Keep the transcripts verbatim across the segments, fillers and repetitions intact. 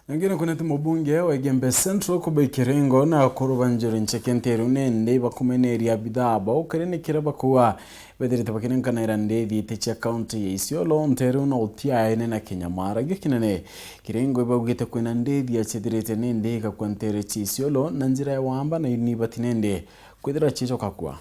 Nangina kunete mubunge wa Igembe Central kuba ikiringo na akuru ba Njuri Ncheke nteru nindi bakumeneria abithaa bao kiri ni kiria bakuuga bethirite bakinenkanaira ndithi iti cia kaunti ya Isiolo nteru na utiaene na kinyamaragia kinene. Kiringo ibaugite kwina ndithi ciathirite nindi igakua nteru cia Isiolo na njira ya wamba na inibati nindi kwithira ciicoka kua.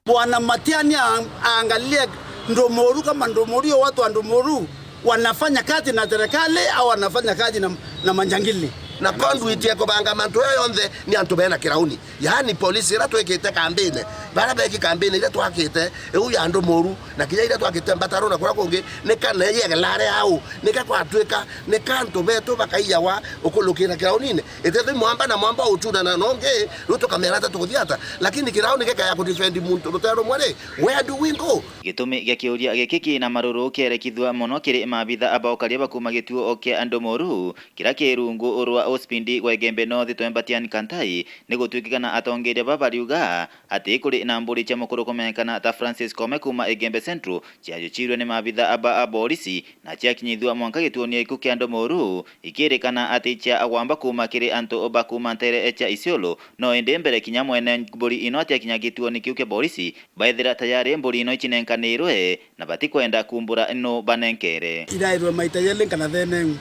Bwana Matiang'i a-, aangalie Ndomoru kama Ndomoru, hiyo watu wa Ndomoru wanafanya kazi na serikali au wanafanya kazi na, na manjangili? Na conduit ya kubanga mantu ya yonthe ni antu bena kirauni. Yaani polisi ira twikite kambine, bara beki kambine ira twakite, iu ya Ndomoru, na kinya ira twakite Mbataro na kuria kungi, ni kana yegelare au, ni ka kwatwika, ni ka antu betu bakaiyawa ukulukira kiraunine. Itethwe mwamba na mwamba uchunana na ungi, riu tukamera ata tukuthii ata? Lakini kirauni gikaya kudefend muntu rutere rumwe ri, where do we go? Gitumi gia kiuria giki kina maruru kierekithua mono kiri maabitha ba ukaria ba kuuma gituo kia Ndomoru, kiria ki rungu rwa Ospindi gwa Igembe North, Twembatian Kantai, ni gutwikikana atongeria baba bariuga ati kuri na mburi cia mukuru kumenyekana ta Francis Kome kuuma Igembe Central, ciajuchirwe ni maabitha ba a borisi, na ciakinyithua mwanka gituoni iku kia Ndomoru, ikirikana ati cia agwamba kuuma kiri antu ba kuuma ntere cia Isiolo, no indi mbere kinya mwene mburi ino atiakinya gituoni kiu kia borisi, baethira tayari mburi ino icinenkanirwe, na batikwenda kumbura nu banenkere. Irairwe maita yeli nkanathene uu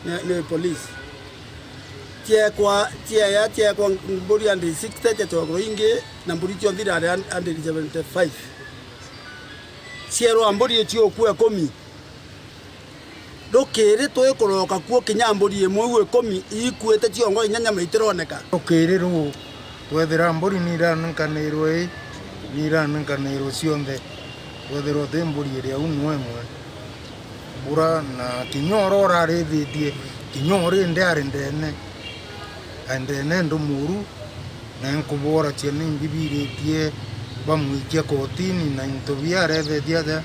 ni, ni polisi. Ciekwa, cieya, ciekwa mburi hundred sixty, ciacokwa ingi, na mburi cionthe irari hundred seventy-five. Cierwa mburi iciokua ikumi. Rukiri twikuroka kuo kinya mburi imwe iu ikumi iikuite ciongo inya nyama itironeka. Rukiri ruu twethira mburi niranenkanirwe ii, niranenkanirwe cionthe, twethirwa ti mburi iria uu nwe imwe. Mbura na kinya uria urarithitie, kinya uria indi ari ndene, ari ndene Ndomoru, na inkubworacia ni mbibiritie bamwikia kotini, na into bia arethetie aja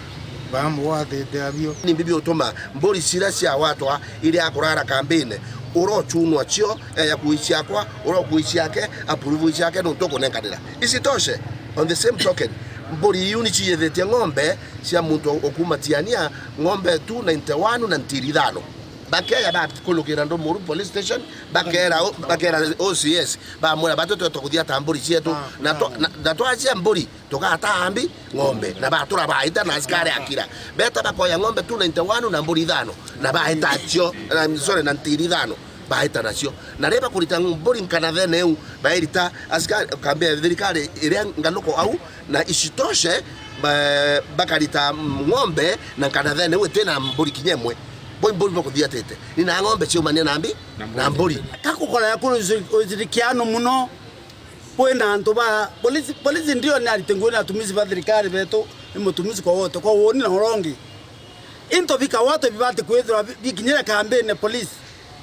bambwatite abio. Ni mbibi utuma mburi cira cia watwa iria akurara kambine, urochunwa cio, eya kui ciakwa, urokui ciake, approve ciake, nuntu ukunenkanira. Isitoshe, on the same token, mburi iu ni ciithitie ng'ombe cia muntu ukuma Tiania, ng'ombe two ninety-one na ntiri ithano. Bakeya bakulukira Ndomoru police station, bakera, bakera O C S, bamwira, "Batu twetwa kuthia ta mburi cietu, ah, na twa-, ah, na, na twacia mburi, tugataa mbi ng'ombe." Na batura baita na askari akira. Beta bakoya ng'ombe two ninety-one na mburi ithano, na baita cio, na, sorry, na ntiri ithano, baita nacio. Na riria bakurita mburi nkanathene iu, bairita askari, kambi ya thirikari iria nganuko au, na isitoshe, ba-, bakarita ng'ombe na nkanathene iu itina mburi kinya imwe. Bo imburi bakuthiatite. Ni na ng'ombe ciumania na mbi? Na mburi. Na mburi. Kakukora ya kuru ushirikiano muno. Kwina antu ba polisi, polisi ndio ni arite nguo ni atumizi ba thirikari betu, ni mutumizi kwa wote, kwa woni na urongi. Into bikawatwa bibati kwithirwa bi-, bikinyire kambine polisi.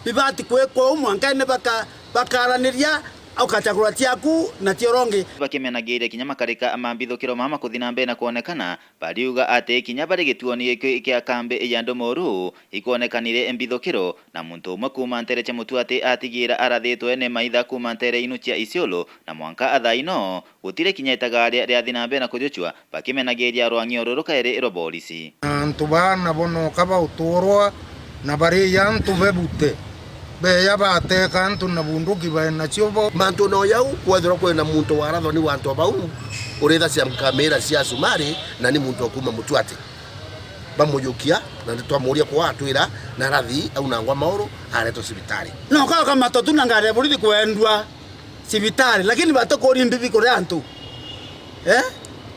Bibati kwikwa uu mwanka ni baka-, bakaraniria, ukachagurwa ciaku na cia urongi. Bakimenagiria kinya makarika ma mbithukiro mama kuthi na mbere na kwonekana, bariuga ati kinya bari gituoni giki kia kambi ya Ndomoru, ikwonekanire mbithukiro, na muntu umwe kuuma ntere cia Mutuati atigira arathitwe ni maitha kuuma ntere inu cia Isiolo, na mwanka athaa ino, gutiri kinya itagaria riathi na mbere na kujuchwa, bakimenagiria rwang'io ruru kairi rwa borisi. Na antu baa nabo noka bauturwa, na bariya antu bebute. Beya bateka antu na bunduki bae nacio bo. Mantu no jau, kwethirwa kwina muntu warathwa ni wantu bau, urithacia nkamira cia Sumari, na ni muntu wa kuuma Mutuati. Bamujukia, na twamuria kwa atwira, na arathi au nangwa mauru, aretwa cibitari. No ka ukamatwa tu na ngari ya borithi kwendua cibitari, lakini batukuri mbibi kuri antu. Eh?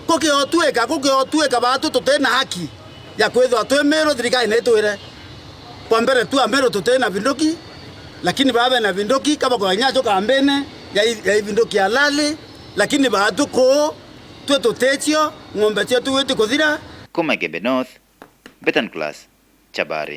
Kukiotwika, kukiotwika batu tutina haki ya kwithwa twi Miru, thirikari na itwire. Kwa mbere tu, a Miru tutina binduki, lakini baa bena binduki, kaba kwa nyacho kambene ya i-, ya ibinduki halali, lakini batu kuu, twi tuticio, ng'ombe cietu gwiti kuthira. Kuma Igembe North, Betan Class, Chabari.